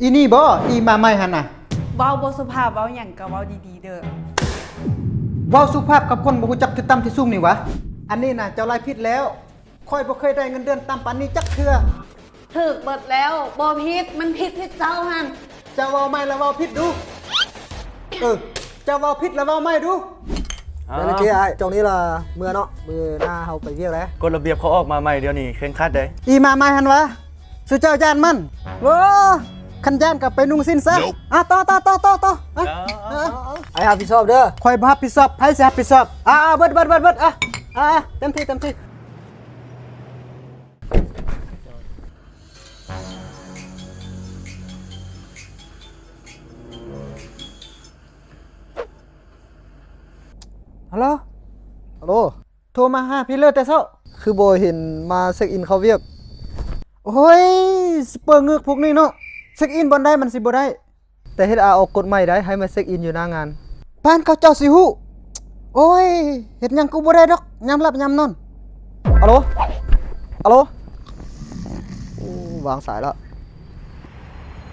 ອີ່ນີ້ບໍ ອີ່ມາໃໝ່ຫັ້ນນະ? ເວົ້າບໍ່ສຸພາບ ເວົ້າຫຍັງກໍເວົ້າດີໆເດີ້. ເວົ້າສຸພາບກັບຄົນບໍ່ຮູ້ຈັກທີ່ຕ່ຳທີ່ສູງນີ້ຫວາ? ອັນນີ້ນະ ເຈົ້າລາຍຜິດແລ້ວ. ຂ້ອຍບໍ່ເຄີຍໄດ້ເງິນເດືອນຕ່ຳປານນີ້ຈັກເທື່ອ. ຖືກເບິດແລ້ວ ບໍ່ຜິດ ມັນຜິດທີ່ເຈົ້າຫັ້ນ. ເຈົ້າເວົ້າໃໝ່ລະເວົ້າຜິດດູ. ເອີ ເຈົ້າເວົ້າຜິດລະເວົ້າໃໝ່ດູ. ເອີ ໂອເຄອ້າຍ ເຈົ້ານີ້ລະເມືອເນາະ ມື້ໜ້າເຮົາໄປວຽກແລ້ວ. ກົດລະບຽບເຂົາອອກມາໃໝ່ ດຽວນີ້ເຄັ່ງຄັດເດ້. ອີ່ມາໃໝ່ຫັ້ນຫວາ? ສູ່ເຈົ້າຢ້ານມັນ. ໂອ້ ຄັນຢ້ານກໍໄປນຸ່ງສິ້ນຊະ. ອ່າ ຕໍ່ ຕໍ່ ຕໍ່ ຕໍ່ ຕໍ່. ອ່າ ອ້າຍຮັບຜິດຊອບເດີ້. ຂ້ອຍບໍ່ຮັບຜິດຊອບ ໃຜຊິຮັບຜິດຊອບ? ອ່າ ເບິດ ເບິດ ເບິດ ເບິດ. ອ່າ ອ່າ ເຕັມທີ່ ເຕັມທີ່. ຮັລໂຫຼ ຮັລໂຫຼ ໂທມາຫາພີ່ເລີແຕ່ເຊົ້າ ຄືບໍ່ເຫັນມາເຊັກອິນເຂົ້າວຽກ? ໂອ້ຍ ສະເປີເງືອກພວກນີ້ເນາະ ເຊັກອິນບ່ອນໃດມັນຊິບໍ່ໄດ້. ແຕ່ເຮັດອາອອກກົດໃໝ່ໄດ໋ ໃຫ້ມາເຊັກອິນຢູ່ໜ້າງານ. ປານເຂົາເຈົ້າຊິຮູ້. ໂອ້ຍ ເຮັດຫຍັງກໍບໍ່ໄດ້ດອກ ຍາມຫຼັບຍາມນອນ. ອາໂຫຼ ອາໂຫຼ ໂອ້ ວາງສາຍລະ.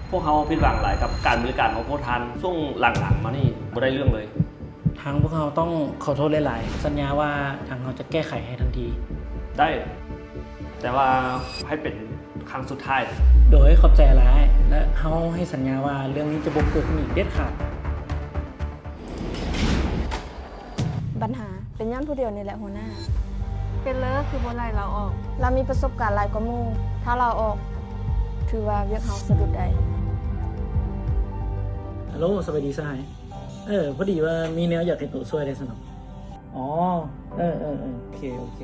ພວກເຮົາຜິດຫວັງຫຼາຍກັບການບໍລິການຂອງພວກທ່ານ ຊ່ວງຫຼັງໆມານີ້ບໍ່ໄດ້ເລື່ອງເລີຍ. ທາງພວກເຮົາຕ້ອງຂໍໂທດຫຼາຍໆ ສັນຍາວ່າທາງເຮົາຈະແກ້ໄຂໃຫ້ທັນທີ. ໄດ້ ແຕ່ວ່າໃຫ້ເປັນຄັ້ງສຸດທ້າຍ. ໂດຍ ຂອບໃຈຫຼາຍ ແລະ ເຮົາໃຫ້ສັນຍາວ່າເລື່ອງນີ້ຈະບໍ່ເກີດຂຶ້ນອີກເດັດຂາດ. ບັນຫາເປັນຍ້ອນຜູ້ດຽວນີ້ແຫຼະຫົວໜ້າ. ເປັນເລີຄືບໍ່ໄລ່ລາວອອກ? ລາວມີປະສົບການຫຼາຍກວ່າໝູ່ ຖ້າລາວອອກ ຖືວ່າວຽກເຮົາສະດຸດໄດ໋. ຮັລໂຫຼ ສະບາຍດີສະຫາຍ. ເອີ ພໍດີວ່າມີແນວຢາກໃຫ້ໂຕຊ່ວຍໄດ້ຊັ້ນດອກ. ອໍ ເອີ ເອີ ເອີ ໂອເຄ ໂອເຄ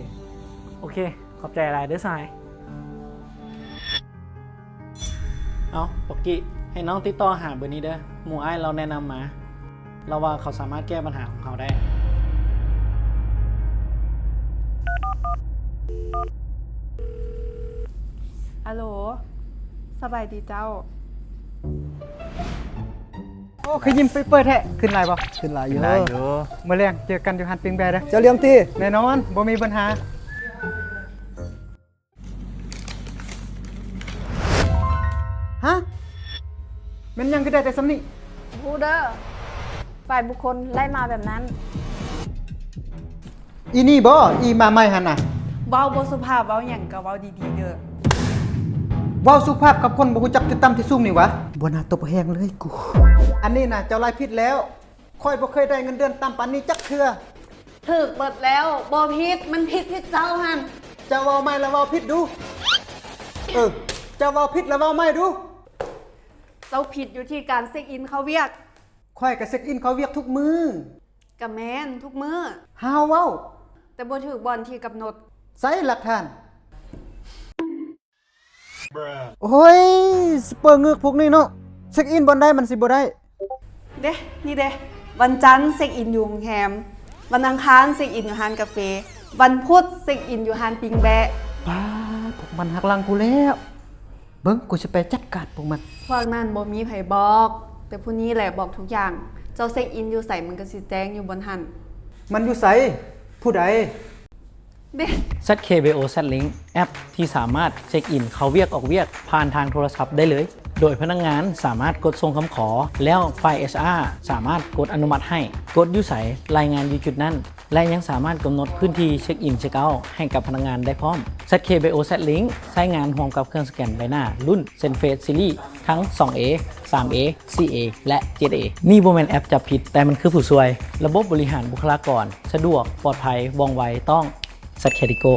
ໂອເຄ ຂອບໃຈຫຼາຍເດີ້ສະຫາຍ. ເອົ້າ ປັກກີ້ ໃຫ້ນ້ອງຕິດຕໍ່ຫາເບີນີ້ເດີ້ ໝູ່ອ້າຍລາວແນະນຳມາ ລາວວ່າເຂົາສາມາດແກ້ບັນຫາຂອງເຮົາໄດ້. ອາໂຫຼ ສະບາຍດີເຈົ້າ. ໂອ້ ຄືຍິ້ມເປີດແທ້. ຂຶ້ນຫຼາຍບໍ່? ຂຶ້ນຫຼາຍຢູ່ ຂຶ້ນຫຼາຍຢູ່. ມື້ແລງເຈີກັນຢູ່ຮ້ານປີ້ງແບ້ເດີ້. ເຈົ້າລ້ຽງຕິ? ແນ່ນອນ ບໍ່ມີບັນຫາ. ຮະ? ແມ່ນຫຍັງຄືໄດ້ແຕ່ສ່ຳນີ້? ຮູ້ເດີ້ ຝ່າຍບຸກຄົນໄລ່ມາແບບນັ້ນ. ອີ່ນີ້ບໍ ອີ່ມາໃໝ່ຫັ້ນນະ? ເວົ້າບໍ່ສຸພາບ ເວົ້າຫຍັງກໍເວົ້າດີໆເດີ້. ເວົ້າສຸພາບກັບຄົນບໍ່ຮູ້ຈັກທີ່ຕ່ຳທີ່ສູງນີ້ຫວາ? ບໍ່ໜ້າຕົບແຮງເລີຍກູ. ອັນນີ້ນະ ເຈົ້າລາຍຜິດແລ້ວ. ຂ້ອຍບໍ່ເຄີຍໄດ້ເງິນເດືອນຕ່ຳປານນີ້ຈັກເທື່ອ. ຖືກເບິດແລ້ວ ບໍ່ຜິດ ມັນຜິດທີ່ເຈົ້າຫັ້ນ. ເຈົ້າເວົ້າໃໝ່ລະເວົ້າຜິດດູ. ເອີ ເຈົ້າເວົ້າຜິດລະເວົ້າໃໝ່ດູ. ເຈົ້າຜິດຢູ່ທີ່ການເຊັກອິນເຂົ້າວຽກ. ຂ້ອຍກະເຊັກອິນເຂົ້າວຽກທຸກມື້. ກະແມ່ນ ທຸກມື້. ຫາເວົ້າ. ແຕ່ບໍ່ຖືກບ່ອນທີ່ກຳນົດ. ໃສຫຼັກຖານ? ໂອ້ຍ ສະເປີເງືອກພວກນີ້ເນາະ ເຊັກອິນບ່ອນໃດມັນຊິບໍ່ໄດ້? ເດ້ ນີ້ເດ້ ວັນຈັນເຊັກອິນຢູ່ໂຮງແຮມ, ວັນອັງຄານເຊັກອິນຢູ່ຮ້ານກາເຟ, ວັນພຸດເຊັກອິນຢູ່ຮ້ານປີ້ງແບ້. ປ້າ ພວກມັນຫັກຫຼັງກູແລ້ວ. ເບິ່ງ ກູຊິໄປຈັດການພວກມັນ. ພວກນັ້ນບໍ່ມີໃຜບອກ, ແຕ່ຜູ້ນີ້ແຫຼະບອກທຸກຢ່າງ. ເຈົ້າເຊັກອິນຢູ່ໃສ ມັນກໍຊິແຈ້ງຢູ່ບ່ອນຫັ້ນ. ມັນຢູ່ໃສ? ຜູ້ໃດ? ເດ້ ແຊັດເຄ ໄບໂອ ແຊັດລິ້ງ ແອັບທີ່ສາມາດເຊັກອິນເຂົ້າວຽກອອກວຽກຜ່ານທາງໂທລະສັບໄດ້ເລີຍ, ໂດຍພະນັກງານສາມາດກົດສົ່ງຄຳຂໍ ແລ້ວຝ່າຍເອັດຊາຣ໌ສາມາດກົດອະນຸມັດໃຫ້. ກົດຢູ່ໃສ ລາຍງານຢູ່ຈຸດນັ້ນ ແລະ ຍັງສາມາດກຳນົດພື້ນທີ່ເຊັກອິນເຊັກເອົາໃຫ້ກັບພະນັກງານໄດ້ພ້ອມ. ແຊັດເຄ ໄບໂອ ແຊັດລິ້ງ ໃຊ້ງານຮ່ວມກັບເຄື່ອງສະແກນໃບໜ້າລຸ້ນ ເຊັນເຟສຊີຣີ ທັງສອງເອ ສາມເອ ສີ່ເອ ແລະ ເຈັດເອ. ນີ້ບໍ່ແມ່ນແອັບຈັບຜິດ, ແຕ່ມັນຄືຜູ້ຊ່ວຍ. ລະບົບບໍລິຫານບຸກຄະລາກອນ ສະດວກ, ປອດໄພ, ວ່ອງໄວ, ຕ້ອງ ແຊັດເຄ ທີໂກ້.